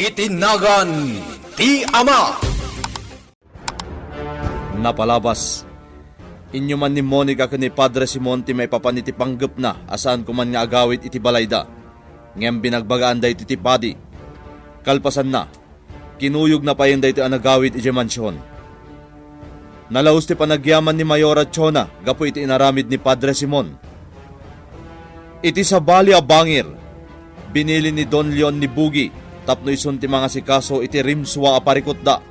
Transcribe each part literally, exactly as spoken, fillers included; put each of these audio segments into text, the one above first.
Iti nagan ti Ama. Napalabas, inyuman ni Monica ken ni Padre Simon ti maipapan iti panggepna a saan koman nga agawid iti balayda, ngem binagbagaanda iti ti padi. Kalpasanna, kinuyogna payen daytoy a nagawid idiay mansion. Nalaus ti panagyaman ni Mayora Chona gapu iti inaramid ni Padre Simon. Iti sabali a bangir, binili ni Don Leon ni Bugi tapno isun ti mangasikaso iti rimsua a parikutda.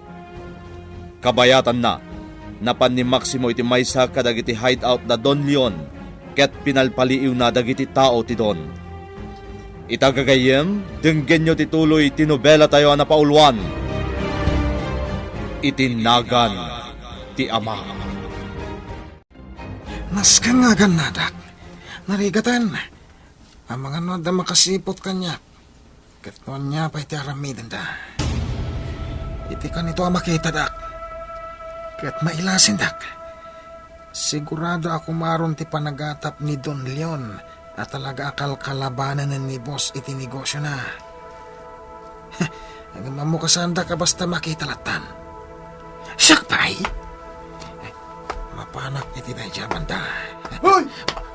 Kabayatanna, napan ni Maximo iti maysa kadagiti hideout da Don Leon ket pinalpaliiwna dagiti tao ti Don. Ita gagayyem, denggenyo ti tuloy ti nobelatayo a napauluan, Iti Nagan ti Ama. Nasken nga agannadak. Narigaten. Amangan no adda makasiput kaniak. Ket no ania pay ti aramidenda. Iti kanito a makitadak. Ket mailasindak. Sigurado a kumaron ti panagatap ni Don Leon a talaga a kalkalabanen ni boss iti negosiona. Ngem ammok a saandak a basta makita lattan. Siak pay! Mapanak iti daydiay a banda. Hoy!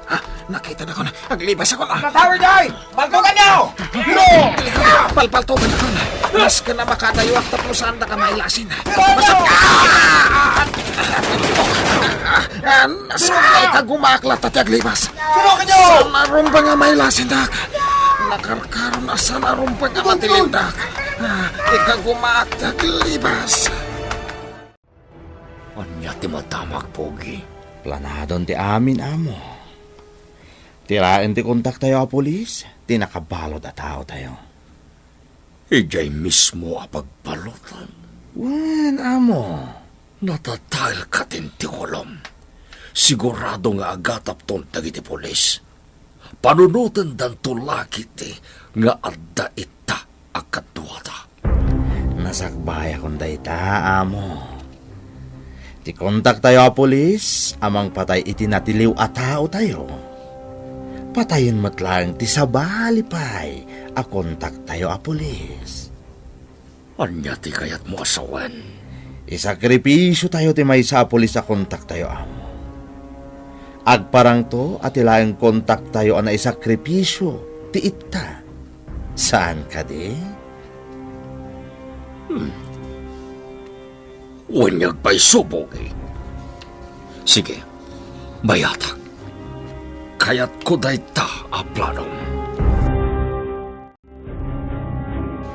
Ah, nakitanakon. Aglibasakon, ah. Natawid ay! Paltuganyo! Dilo! Palpaltugan ako. Nasken a makadayuak tapno saandak a mailasin. Dilo! Basta, ah! Ah, nasken a ikagumaak latta ti aglibas. Dilo kenyo! Saan a rumbeng a mailasindak. Nakarkaron a saan a rumbeng a matilindak. Ah, ikagumaak ti aglibas. Ania ti madamag, Pogi? Planadon ti amin, Amo. Ti laeng ti kontaktayo a pulis, ti nakabalud a taotayo. Idiay mismo a pagbaludan. Wen, Amo. Nadadaelka ti intikolom. Sigurado nga agatapton dagiti pulis. Panunotendanto lakiti nga adda ita a kaduada. Nasakbayakon dayta, Amo. Ti kontaktayo a pulis a mangpatay iti natiliw a taotayo, patayen met laeng ti sabali pay a kontaktayo a pulis. Ania ti kayatmo a sawen? Isakripisiotayo ti maysa a pulis a kontaktayo, Amo. Agparangto a ti laeng kontaktayo a naisakripisio ti itta. Saan kadi? Hmm. Wen nga agpayso, Pogi. Sige, bayatak. Kayatko dayta a planom.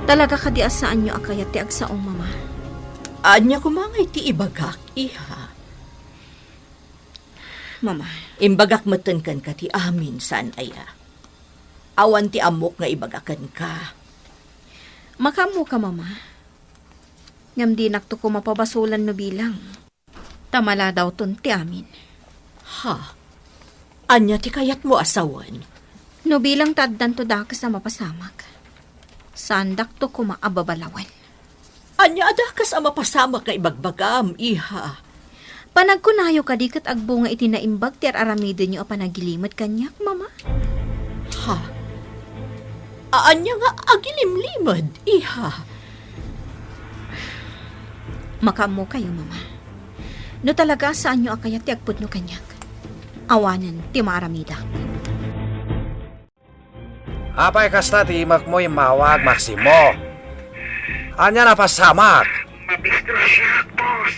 Talaga kadi a saanyo a kayat ti agsao, Mama? Ania koma ngay ti ibagak, iha? Mama. Imbagak metten kenka ti amin, saan aya? Awan ti ammok nga ibaga kenka. Makaammoka, Mama. Ngem dinakto koma pabasolan no bilang. Ta maladawton ti amin. Ha? Ania ti kayatmo a sawen? No bilang ta addanto dakes a mapasamak, saandakto koma a babalawen. Ania a dakes a mapasamak nga ibagbagam, iha? Panagkunayo kadi ket agbunga iti naimbag ti ar-aramidenyo a panagilimed kaniak, Mama? Ha? A-, ania nga agilimlimed, iha? Makaammokayo, Mama. No talaga a saanyo a kayat ti agpudno kaniak, awanen ti maaramidak. Apay kasta ti imekmo immawag, Maximo? Ania napasamak? Madisgrasiaak, boss.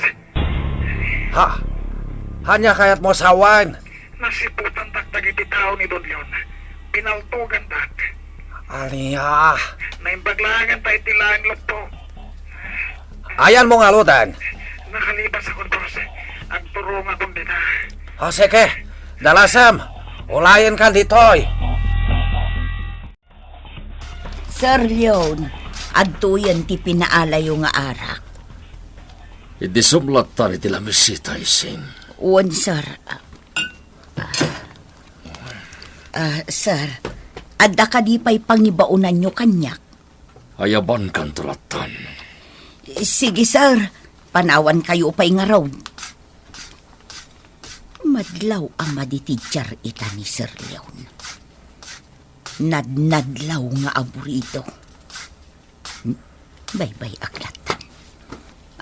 Ha? Ania kayatmo a sawen? Nasiputandak dagiti tao ni Don Leon. Pinaltugandak. Ania? Naimbag laengen ta iti laeng luppo. Ayanmo ngaruden? Nakalibasakon, boss. Agturongakon dita. O, sige. Dalasem. Ulayenkan ditoy. Sir Leon, adtoyen ti pinaalayo nga arak. Idi sumlattan iti lamisita, Ising. Wen, sir. Ah, sir, adda kadi pay pangibaonanyo kaniak? Ayabankanto lattan. Sige, sir. Panawankayo pay ngarud. Madlaw a madi ti diar ita ni Sir Leon. Nadnadlaw nga aburito. N-, Baybay-ak latta.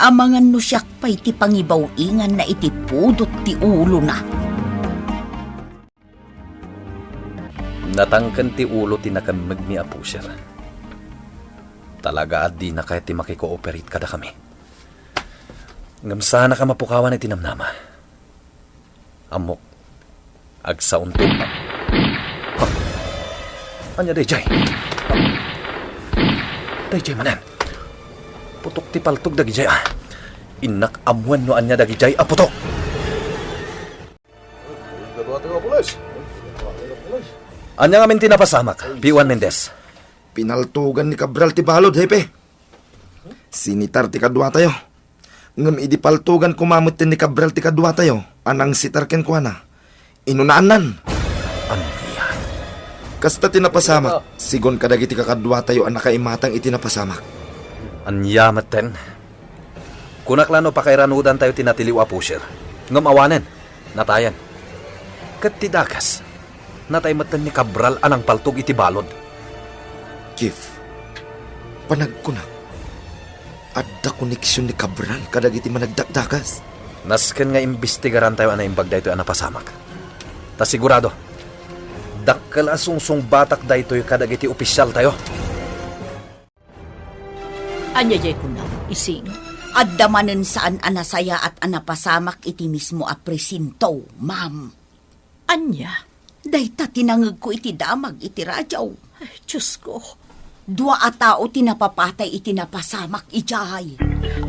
Amangan no siak pay ti pangibaw-inganna iti pudot ti ulona. Natangken ti ulo ti nakemmegmi a pusher. Talaga a dina kayat ti makikooperate kadakami. Ngem saanaka mapukawan iti namnama. Ammok, agsaonto. Ha? Ania dayjay? Dayjay manen. Putok ti paltog dagijay, a. Innak ammoen no ania dagijay a putok. Ania ngamin ti napasamak, P one Mendez? Pinaltogan ni Cabral ti balod, Hepe. Sinitar ti kaduatayo. Ngem idi paltogan koma metten ni Cabral ti kaduatayo a nangsitar kenkuana, inunaannan. Ania? Kasta ti napasamak, sigun kadagiti kakaduatayo a nakaimatang iti napasamak. Ania metten? Kunak la no pakairanudantayo ti natiliw a pusher. Ngem awanen, natayen. Ket ti dakes, natay metten ni Cabral a nangpaltog iti balod. Chief, panagkunak, adda koneksion ni Cabral kadagiti managdakdakas. Nasken nga imbestigarantayo a naimbag daytoy a napasamak. Ta sigurado, dakkel a sungsungbatak daytoy kadagiti opisialtayo. Ania jay kunam, Ising? Adda manen saan a nasayaat a napasamak iti mismo a presinto, ma'am. Ania? Dayta ti nangegko iti damag iti radio. Ay, Diosko. Dua a tao ti napapatay iti napasamak idiay.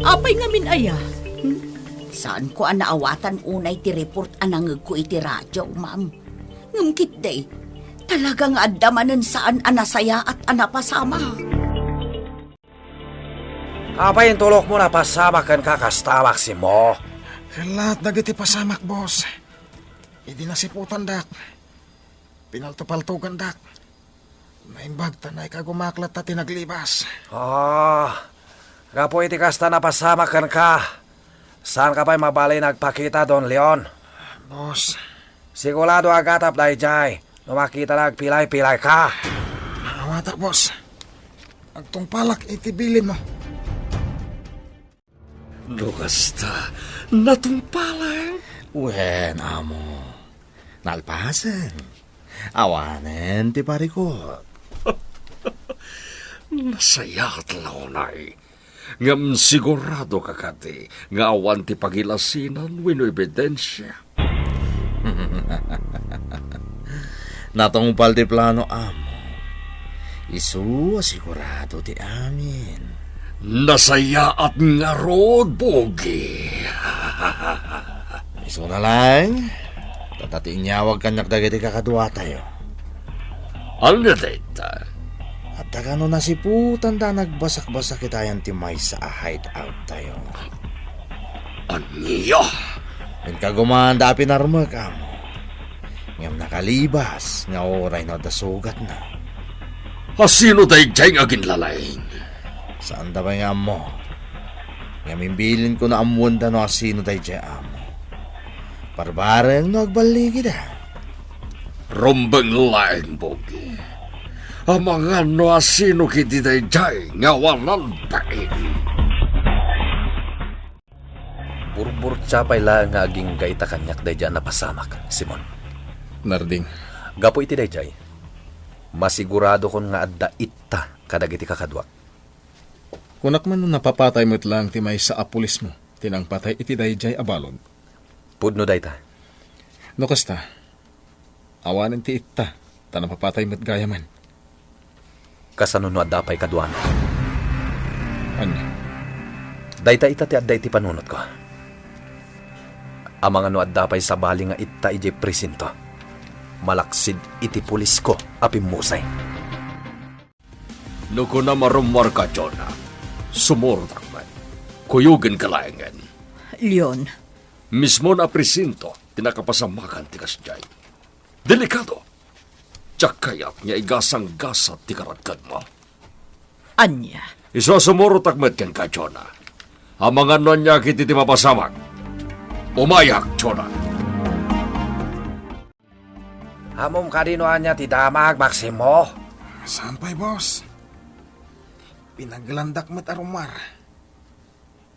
Apay ngamin aya? Hmm? Saanko a naawatan unay ti report a nangegko iti radio, ma'am. Ngem ketdi, talaga nga adda manen saan a nasayaat a napasamak. Apay intulokmo napasamak kenka kasta, Maximo? Ket laat dagiti pasamak, boss. Idi nasiputandak, pinaltopaltogandak. Naimbag ta naikagumak latta ti naglibas. Ah, gapu iti kasta napasamak kenka. Saanka pay mabalin agpakita, Don Leon? Boss. Sigurado a gatap dayjay no makitana agpilay-pilayka. Maawatak, boss. Agtungpalak iti bilinmo. No kasta, natungpalan. Wen, amo. Nalpasen. Awanen ti parikut. Nasayaat la unay. Ngem siguradoka kadi nga awan ti pagilasinan wenno ebidensia? Natungpal ti plano, amo. Isu a sigurado ti amin. Nasayaat ngarud, Bogi. Isuna laeng, ta ti inyawag kaniak dagiti kakaduatayo. Ania dayta? Adda kano nasiputanda a nagbasakbasak itayan ti maysa a hideout tayo. Ania? Inkagumanda a pinarmek, amo. Ngem nakalibas nga uray no adda sugatna. Asino daydiay nga aginlalaing? Saanda pay nga ammo. Ngem imbilinko no ammoenda no asino daydiay, amo. Barbareng no agballigida. Rumbeng laeng, Bogi. Amangan no asino ketdi daydiay nga awanan bain. Burburtia pay laeng nga agingga ita kaniak daydiay a napasamak, Simon. Narding. Gapu iti daydiay, masiguradokon nga adda itta kadagiti kakaduak. Kunak man no napapatay met laeng ti maysa a pulismo ti nangpatay iti daydiay a balud. Pudno dayta. No kasta, awanen ti itta, ta napapatay met gayamen. Kasano no adda pay kaduana? Ania? Dayta ita ti adda iti panunotko. Amangan no adda pay sabali nga itta idiay presinto, malaksid iti pulisko a pimmusay. No kunam a rummuarka, Jonah, sumurotak met. Kuyogenka laengen. Leon. Mismon a presinto ti nakapasamakan ti kasdiay. Delikado. Diak kayat nga igasanggasat ti karadkadmo. Ania? Isu a sumurotak met kenka, Jonah. Amangan no ania ketdi ti mapasamak. Umayak, Jonah. Ammom kadi no ania ti damag, Maximo? Saan pay, boss? Pinaglandak met a rummuar.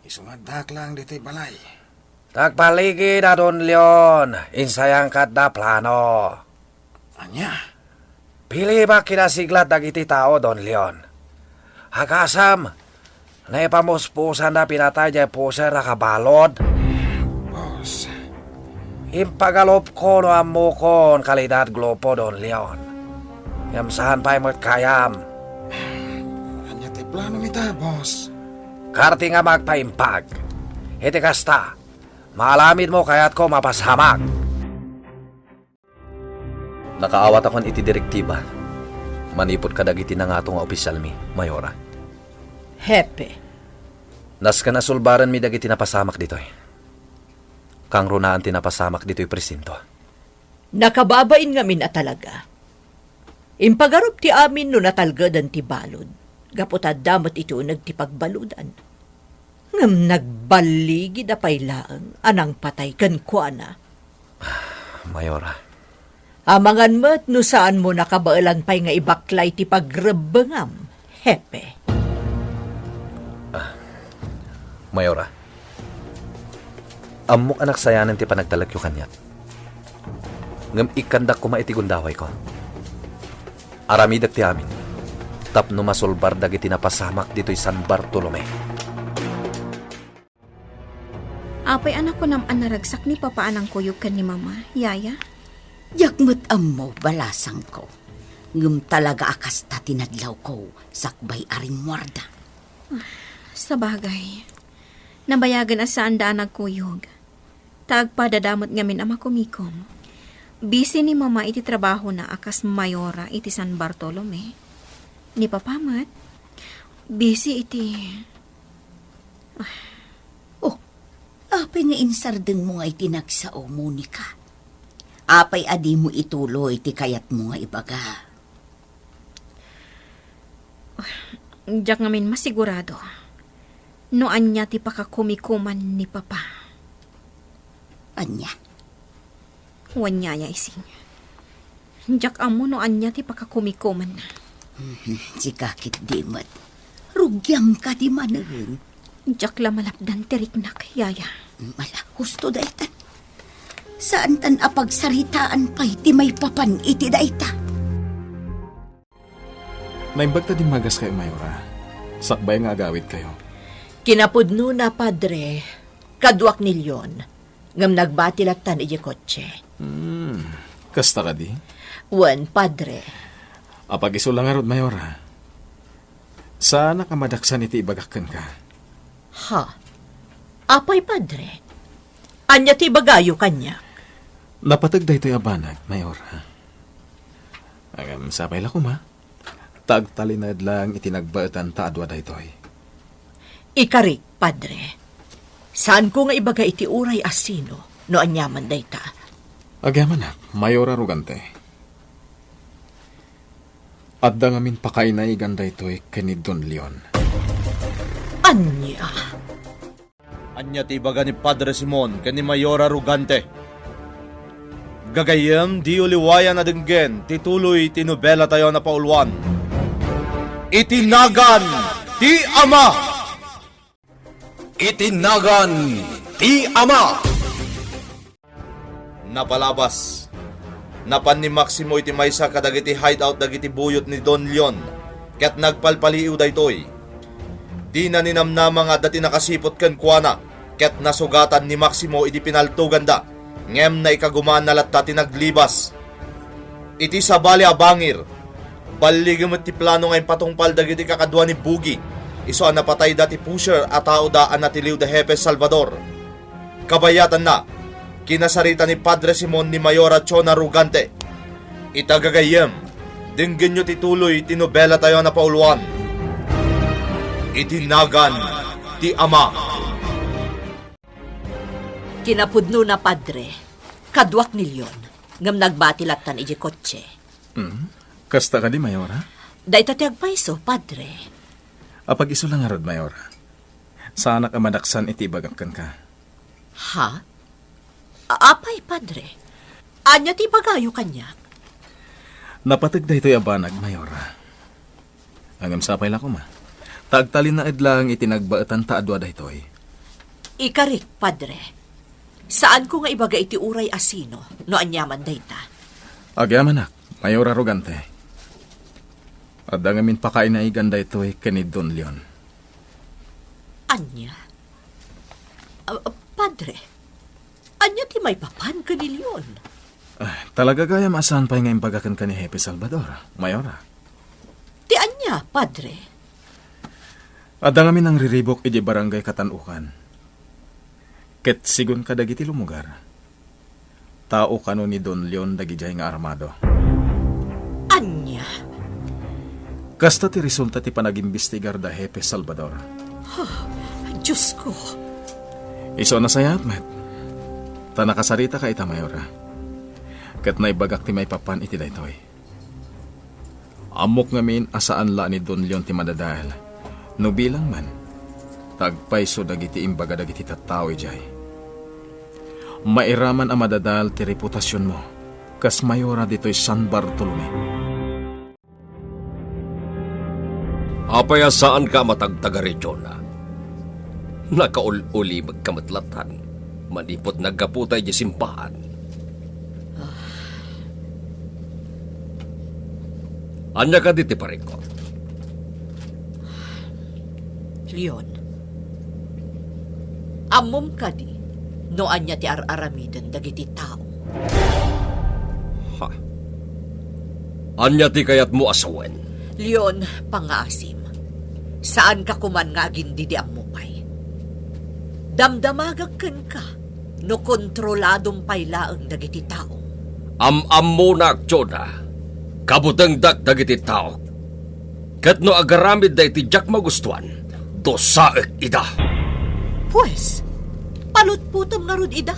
Isu nga addaak laeng ditoy balay. Tagpaligid a Don Leon, insayangkatda plano. Ania? Pilibak kinasiglat dagiti tao, Don Leon. Agasem, naipamuspusanda pinatay diay pusher a kabalud. Boss. Impagalupko no ammokon kalidad grupo, Don Leon. Ngem saan pay met kayam. Ania ti plano mi ta, boss? Karti nga magpaimbag. Iti kasta, maalamidmo kayatko mapasamak. Nakaawatakon iti direktiba manipud kadagiti nangato nga opisyalmi, Mayora. Hepe. Nasken a sulbarenmi dagiti napasamak ditoy. Kangrunaan ti napasamak ditoy presinto. Nakababain ngamin a talaga. Impagarup ti amin no natalgeden ti balud, gapu ta adda met iti uneg ti pagbaludan. Ngem nagballigid a pay laeng a nangpatay kenkuana. Mayora. Amangan met no saanmo nakabaelan pay nga ibaklay ti pagrebbengam, Hepe. Ah, Mayora, ammok a naksayanen ti panagtalekyo kaniak. Ngem ikkandak koma iti gundawayko. Aramidek ti amin tapno masulbar dagiti napasamak ditoy San Bartolome. Apay a nakunam a naragsak ni Papa a nangkuyog ken ni Mama, Yaya? Diak met ammo, balasangko. Ngem talaga a kasta ti nadlawko sakbay a rimmuarda. Sabagay, nabayagen a saanda a nagkuyog. Ta agpadada met ngamin a makumikom. Busy ni Mama iti trabahona a kas mayora iti San Bartolome. Ni Papa met, busy iti Oh, apay nga insardengmo nga iti nagsao, Monica? Apay a dimo ituloy ti kayatmo nga ibaga? Diak ngamin masigurado no ania ti pakakumikuman ni Papa. Ania? Wen, Yaya Ising. Diak ammo no ania ti pakakumikumanna. Mhm, sika ketdi met. Rugiam kadi manen. Diak la malapdan ti riknak, Yaya. Ala, husto dayta. Saantan a pagsaritaan pay ti maipapan iti dayta. Naimbag ta dimmagaskayo, Mayora. Sakbay nga agawidkayo. Kinapudnona, Padre, kaduak ni Leon, ngem nagbati lattan idiay kotse. Hmm, kasta kadi? Wen, Padre. Apag-isu la ngarud, Mayora. Saanak a madaksan iti ibagak kenka. Ha? Apay, Padre? Ania ti ibagayo kaniak? Napateg daytoy a banag, Mayora. Ngem sapay la koma ta agtalinaed laeng iti nagbaetan ta adu a daytoy. Ikarik, Padre. Saanko nga ibaga iti uray a sino no aniaman dayta. Agyamanak, Mayora Rugante. Adda ngamin pakainaigan daytoy ken ni Don Leon. Ania? Ania ti ibaga ni Padre Simon ken ni Mayora Rugante? Gagayyem, diyo liwayan a denggen ti tuloy ti nobelatayo a napauluan, Iti Nagan ti Ama! Iti Nagan ti Ama! Napalabas. Napan ni Maximo iti maysa kadagiti hideout dagiti buyot ni Don Leon, ket nagpalpaliiw daytoy. Dina ninamnama nga adda ti nakasiput kenkuana, ket nasugatan ni Maximo idi pinaltoganda, ngem naikagumaanna latta ti naglibas. Iti sabali a bangir, balligem met ti plano nga impatungpal dagiti kakadua ni Bugi, isu a napatayda ti pusher a taoda a natiliw da Hepe Salvador. Kabayatanna, kinasarita ni Padre Simon ni Mayora Chona Rugante. Ita gagayyem, denggenyo ti tuloy ti nobelatayo a napauluan, Iti Nagan ti Ama. Kinapudnona, Padre, kaduak ni Leon, ngem nagbati lattan idiay kotse. Hmm? Kasta kadi, Mayora? Dayta ti agpayso, Padre. Apag-isu la ngarud, Mayora. Saanak a madaksan iti ibagak kenka. Ha? A-, apay, Padre? Ania ti ibagayo kaniak? Napateg daytoy a banag, Mayora. Ngem sapay la koma Ta agtalinaed laeng iti nagbaetanta a dua daytoy. Ikarik, Padre. Saanko nga ibaga iti uray a sino no aniaman dayta. Agyamanak, Mayor Arrogante. Adda ngamin pakainaigan daytoy ken ni Don Leon. Ania? Ah, Padre, ania ti maipapan ken ni Leon? Ah, talaga gayam a saan pay nga imbaga kenka ni Hepe Salvador, Mayora? Ti ania, Padre? Adda ngamin nangriribuk idiay Barangay Katanukan. Ket sigun kadagiti lumugar, tao kano ni Don Leon dagidiay nga armado. Ania? Kasta ti resulta ti panagimbestigar da Hepe Salvador. Ah, Diosko. Isu a nasayaat met. Ta nakasaritaka ita, Mayora. Ket naibagak ti maipapan iti daytoy. Ammok ngamin a saan la ni Don Leon ti madadael, no bilang man, ta agpayso dagiti imbaga dagiti tattao idiay. Mairaman a madadael ti reputasionmo kas mayora ditoy San Bartolome. Apay a saanka a matagtagari, Jonah? Nakaul-ulimekka met latan. Manipud naggaputa idiay simbahan. Ania kadi ti parikut? Leon, ammom kadi no ania ti ar-aramiden dagiti tao? Ha? Ania ti kayatmo a sawen? Leon, pangngaasim. Saanka koman nga agindidi ammo pay. Damdamagak kenka no kontroladom pay laeng dagiti tao. Am-ammonak, Jonah. Kabutengdak dagiti tao. Ket no agaramidda iti diak magustuan, dusaek ida. Pues, palutpotem ngarud ida.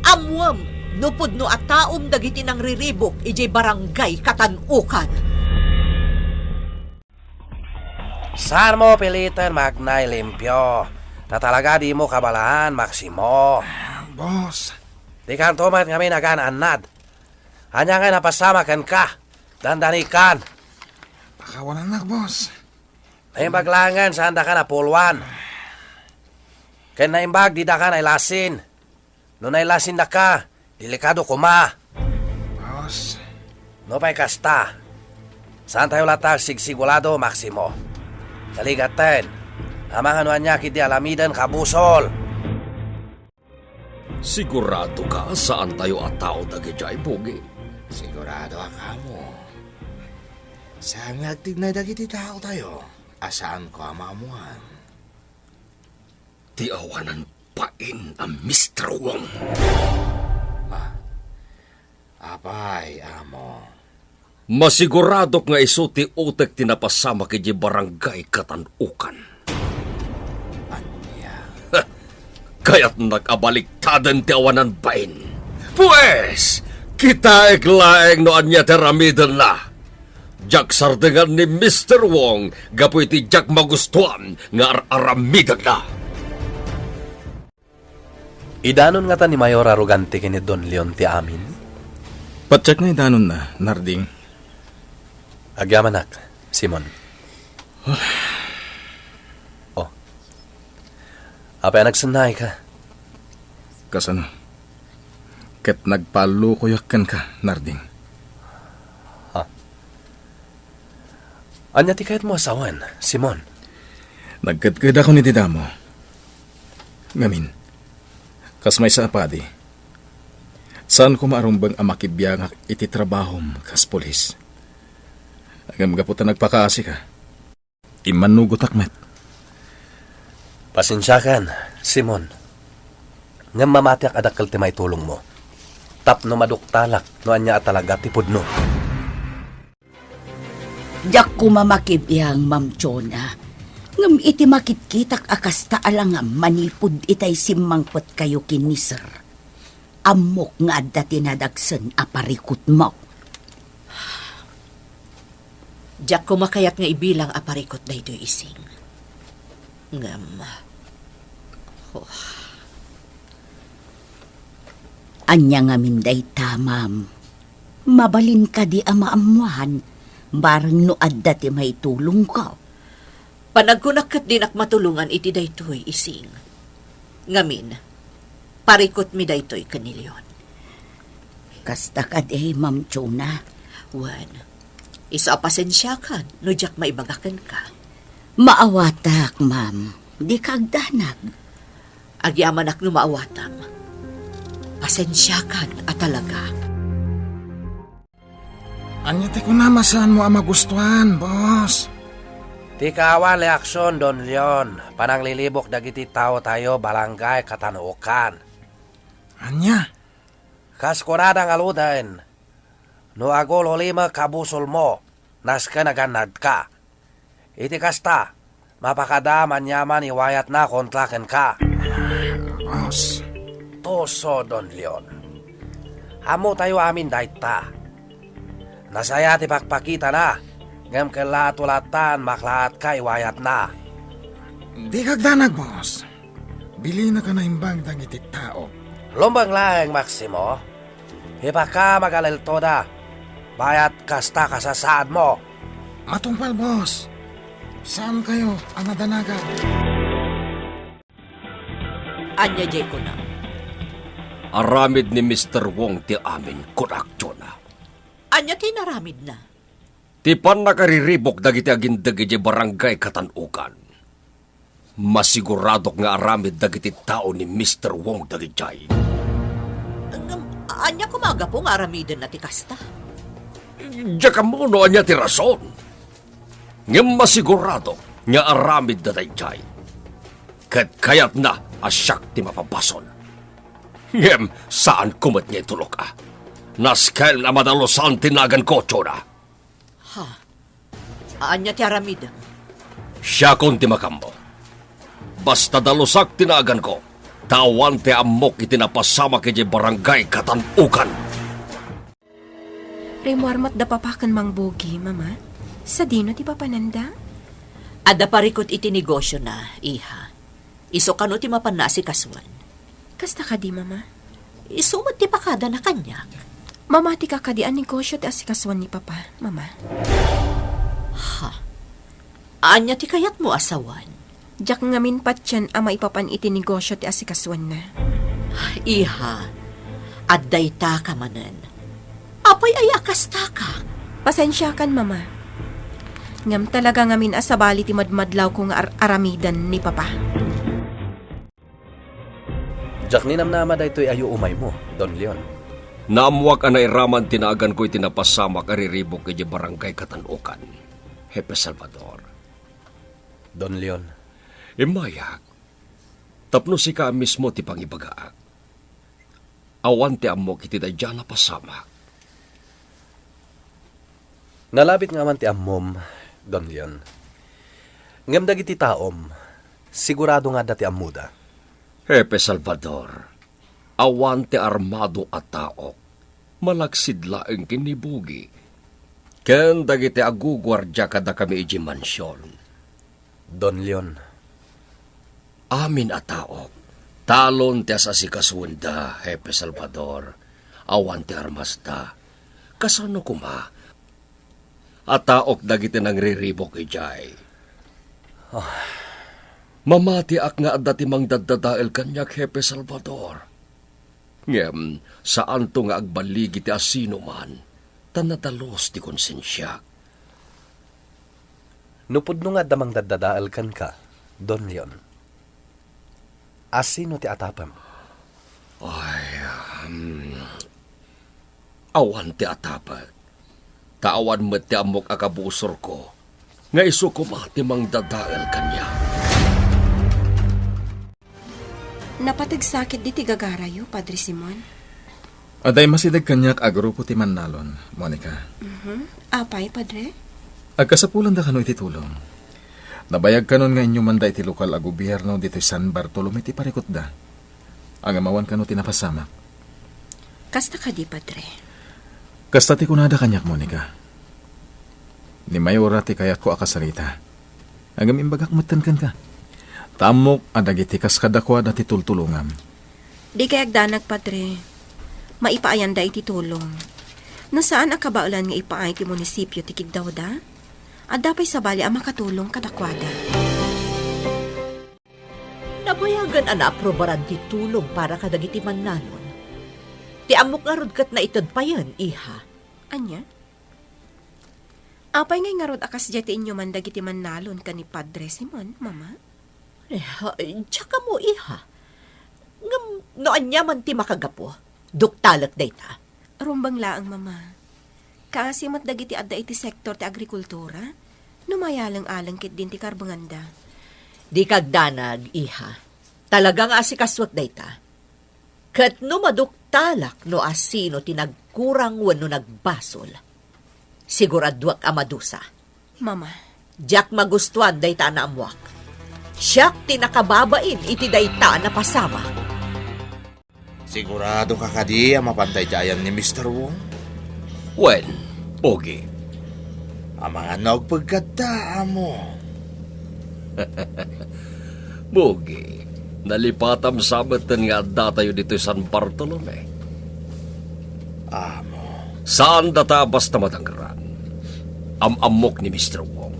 Ammoem no pudno a taom dagiti nangriribuk idiay Barangay Katanukan. Saanmo piliten nga agnay limpio. Ta talaga dimo kabalahan, Maximo. Boss. Dikanto met ngamin agaan-annad. Ania nga napasamak kenka? Dandanikan. Pakawanannak, boss. Naimbag laengen, saandaka napuloan. Ken naimbag, didaka nailasin. No nailasinnaka, delikado koma. Boss. Nupay kasta, saantayo latta agsigsigurado, Maximo. Naligaten, amangan no ania ketdi aramiden, kabusol. Siguradoka a saantayo a tao dagidiay, Bugi? Siguradoak, Amo. Saan nga agtignay dagiti taotayo a saanko a maammoan. Ti awanan bain a Mister Wong. Ah, apay, Amo? Masiguradok nga isu ti utek ti napasamak idiay Barangay Katanukan. Ania? Kayatnak a baliktaden ti awanan bain. Pues, kitaek laeng no ania ti aramidenna. Diak sardengan ni Mister Wong gapu iti diak magustuan nga ar-aramidenna. Idanon ngata ni Mayor Arrogante ken ni Don Leon ti amin? Patiek nga idanonna, Narding. Agyamanak, Simon. Oh. Apay a nagsennaayka? Kasano? Ket nagpallukoyak kenka, Narding. Ha? Ania ti kayatmo a sawen, Simon? Nagkedkedakon iti damo. Ngamin, kas maysa a padi, saan koma a rumbeng a makibiangak iti trabahom kas pulis. Ngem gapu ta nagpakaasika, immannugotak met. Pasensiakan, Simon. Ngem mamatiak a dakkel ti maitulongmo. Tapno maduktalak no ania a talaga ti pudno. Diak koma makibiang, Ma'am Jonah. Ngem iti makitkitak a kasta a langam manipud itay simmangpetkayo ken ni Sir, ammok nga adda ti nadagsen a parikutmo. Diak koma kayat nga ibilang a parikut daytoy, Ising. Ngem, oh. Ania ngamin dayta, ma'am? Mabalin kadi a maammoan, bareng no adda ti maitulongko? Panagkunak ket dinak matulongan iti daytoy, Ising. Ngamin, parikutmi daytoy ken ni Leon. Kasta kadi, Ma'am Chona? Wen, isu a pasensiakan no diak maibaga kenka. Maawatak, ma'am. Dika agdanag. Agyamanak no maawatam. Pasensiakan a talaga. Ania ti kunam a saanmo a magustuan, boss? Ti kaawan reaksion, Don Leon, pananglilibok dagiti taotayo, Barangay Katanukan. Ania? Kas kunada ngaruden, no agul-ulimek a busolmo, nasken a gannadka. Iti kasta, mapakada man yaman iwayatna kontra kenka. Boss. Tuso, Don Leon. Ammotayo amin dayta. Nasaya ti pakpakitana, ngem kella a tulatan maklaatka iwayatna. Dika agdanag, boss. Bilinaka naimbag dagiti tao. Lumbeng laeng, Maximo. Ipakam a galeltoda. Bayat kasta kasasaadmo. Matungpal, boss. Saankayo a nadanagan? Ania diay kunam? Aramid ni Mister Wong ti amin, kunak, Chona. Ania ti inaramidna? Ti pannakariribok dagiti agindeg idiay Barangay Katanukan. Masiguradok nga aramid dagiti tao ni Mister Wong dagidiay. Ngem, ania koma a gapu nga aramidenna ti kasta? Diak ammo no ania ti rason. Ngem masiguradok nga aramidda daydiay. Ket kayatna a siak ti mapabasol. Ngem saanko met nga itulok a. Nasken a madalusan ti naganko, Chona. Ha? Ania ti aramidem? Siakon ti makammo. Basta dalusak ti naganko, ta awan ti ammok iti napasamak idiay Barangay Katanukan. Rimmuar met da papa ken Mang Bugi, Mama. Sadino ti papananda? Adda parikut iti negosiona, iha. Isu kano ti mapanna a sikasuan? Kasta kadi, Mama? Isu met ti pakadana kaniak. Mamatika kadi a negosio ti asikasuan ni Papa, Mama? Ha? Ania ti kayatmo a sawen? Diak ngamin patien a maipapan iti negosio ti asikasuanna. Iha, adda itaka manen. Apay aya a kastaka? Pasensiakan, Mama. Ngem talaga ngamin a sabali ti madmadlawko nga ar-, aramiden ni Papa. Diak ninamnama daytoy a yuumaymo, Don Leon. Naammoak a nairaman ti naaganko iti napasamak a riribuk idiay Barangay Katanukan, Hepe Salvador. Don Leon. Immayak, tapno sika mismo ti pangibagaak. Awan ti ammok iti daydiay a napasamak. Nalabit nga awan ti ammom, Don Leon. Ngem dagiti taom, sigurado nga adda ti ammoda. Hepe Salvador, awan ti armado a taok, malaksid laeng ken ni Bugi, ken dagiti aguguardia kadakami idiay mansion. Don Leon. Amin a taok, talon ti as-asikasuenda, Hepe Salvador, awan ti armasda. Kasano koma a taok dagiti nangriribuk idiay? Ah. Mamatiak nga adda ti mangdaddadael kaniak, Hepe Salvador. Ngem saanto nga agballigi ti asinoman, ta nadalus ti konsensiak. No pudno nga adda mangdaddadael kenka, Don Leon, asino ti atapem? Ay, um, awan ti atapek. Ta awan met ti ammok a kabusorko nga isu koma ti mangdadael kaniak. Napateg sakit ditoy gagarayo, Padre Simon? Adda immasideg kaniak a grupo ti mannalon, Monica. Mhm. Apay, Padre? Agkasapulanda kano iti tulong. Nabayag kanon nga inyumanda iti lokal a gobierno ditoy San Bartolome ti parikutda. Ngem awan kano ti napasamak. Kasta kadi, Padre? Kasta ti kunada kaniak, Monica. Ni Mayora ti kayatko a kasarita. Ngem imbagak metten kenka. Ta ammok a dagiti kas kadakuada ti tultulongam. Dikay agdanag, Padre. Maipaayanda iti tulong. No saan a kabaelan nga ipaay ti munisipio ti kiddawda, Adda pay sabali a makatulong kadakuada. Nabayagan a naaprubaran ti tulong para kadagiti mannalon. Ti ammok ngarud ket naited payen, iha. Ania? Apay ngay ngarud a kasdiay ti inyuman dagiti mannalon ken ni Padre Simon, Mama? Eh, diak ammo, iha. Ngem no ania man ti makagapu, duktalek dayta. Rumbeng laeng, Mama. Kaasi met dagiti adda iti sektor ti agrikultura, no mayaleng-aleng ketdin ti karbenganda. Dika agdanag, iha. Talaga nga asikasuek dayta. Ket no maduktalak no asino ti nagkurang wenno nagbasol, siguraduak a madusa. Mama. Diak magustuan dayta a naammuak. Siak ti nakababain iti dayta a napasamak. Sigurado ka kadi a mapantay ti ayan ni Mister Wong? Wen, Pogi. Amangan no agpegkatta, amo. Pogi, nalipatam sa metten nga addatayo ditoy San Bartolome. Amo. Saan data basta madangran. Am-ammok ni Mister Wong.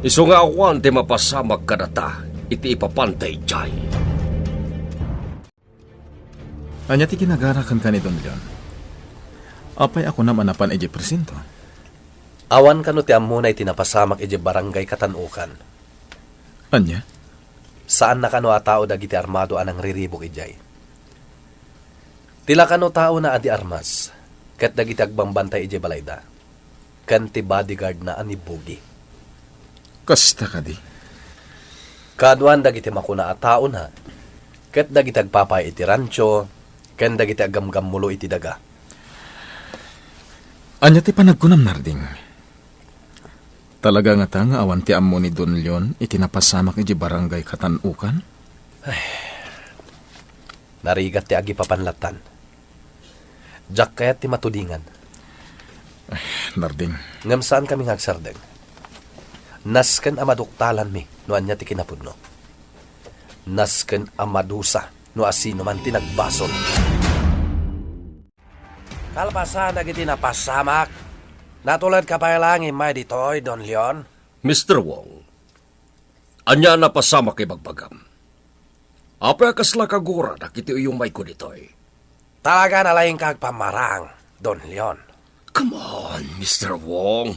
Isu nga awan ti mapasamak kadata iti ipapantay jay. Ania ti kinagara kenka ni Don Leon? Apay a kunam a napan idiay presinto? Awan kano ti ammona iti napasamak idiay barangay Katanukan. Ania? Saanna kano a tao dagiti armado a nangriribuk idiay. Ti la kano taona a di armas, ket dagiti agbambantay idiay balayda, ken ti bodyguardna a ni Bugi. Kasta kadi? Kaaduan dagiti makuna a taona, ket dagiti agpapaay iti rancho, ken dagiti aggamgammulo iti daga. Ania ti panagkunam, Narding? Talaga ngata nga awan ti ammo ni Don Leon iti napasamak idiay barangay Katanukan? Ay, narigat ti agipapan lattan. Diak kayat ti matudingan. Ay, Narding. Ngem saankami nga agsardeng. Nasken a maduktalanmi no ania ti kinapudno. Nasken a madusa no asinoman ti nagbasol. Kalpasan dagiti napasamak, natuledka pay laeng immay ditoy, Don Leon? Mister Wong, ania a napasamak ibagbagam? Apay a kasla kagura dagiti uyumayko ditoy? Talaga nalaingka agpammarang, Don Leon. Come on, Mister Wong.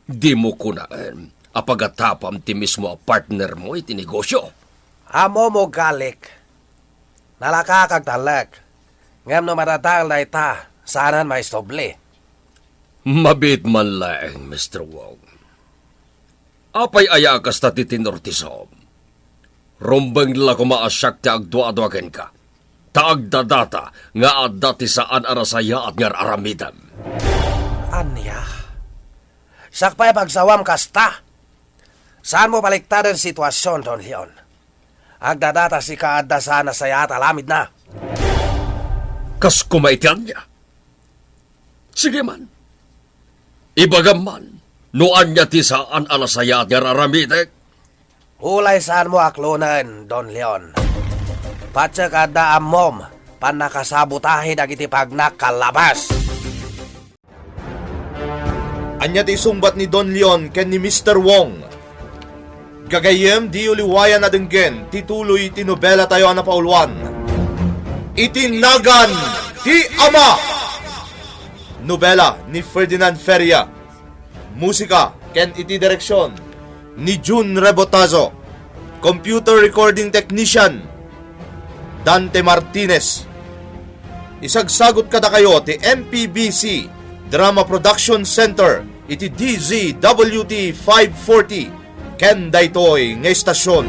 Dimo kunaen a pagatapam ti mismo a partnermo iti negosyo. Ammom, ugali. Nalaka kag talek. Ngem no madadael dayta, saanen maisubli. Mabiit man laeng, Mister Wong. Apay aya a kasta ti tenor ti saom? Rumbeng la koma a siak ti agduadua kenka. Ta agdadata nga adda ti saan a nasayaat nga ar-aramidem. Ania? Siak pay a pagsawam kasta? Saanmo baliktaden ti situasion, Don Leon. Agdadata sika adda saan a nasayaat a aramidna. Kas koma iti ania? Sige man. Ibagam man no ania ti saan a nasayaat nga ar-aramidek. Ulay saanmo aklonen, Don Leon. Patiek adda ammom, pannakasabotahe dagiti pagnak kallabas. Ania ti isungbat ni Don Leon ken ni Mister Wong? Gagayyem, diyo liwayan a denggen ti tuloy ti nobelatayo a napauluan, Iti Nagan ti Ama. Nobela ni Ferdinand Feria. Musika ken iti direksion ni Jun Rebotazo. Computer recording technician, Dante Martinez. Isagsagut kadakayo ti M P B C Drama Production Center iti D Z W T five forty ken daytoy nga istasion.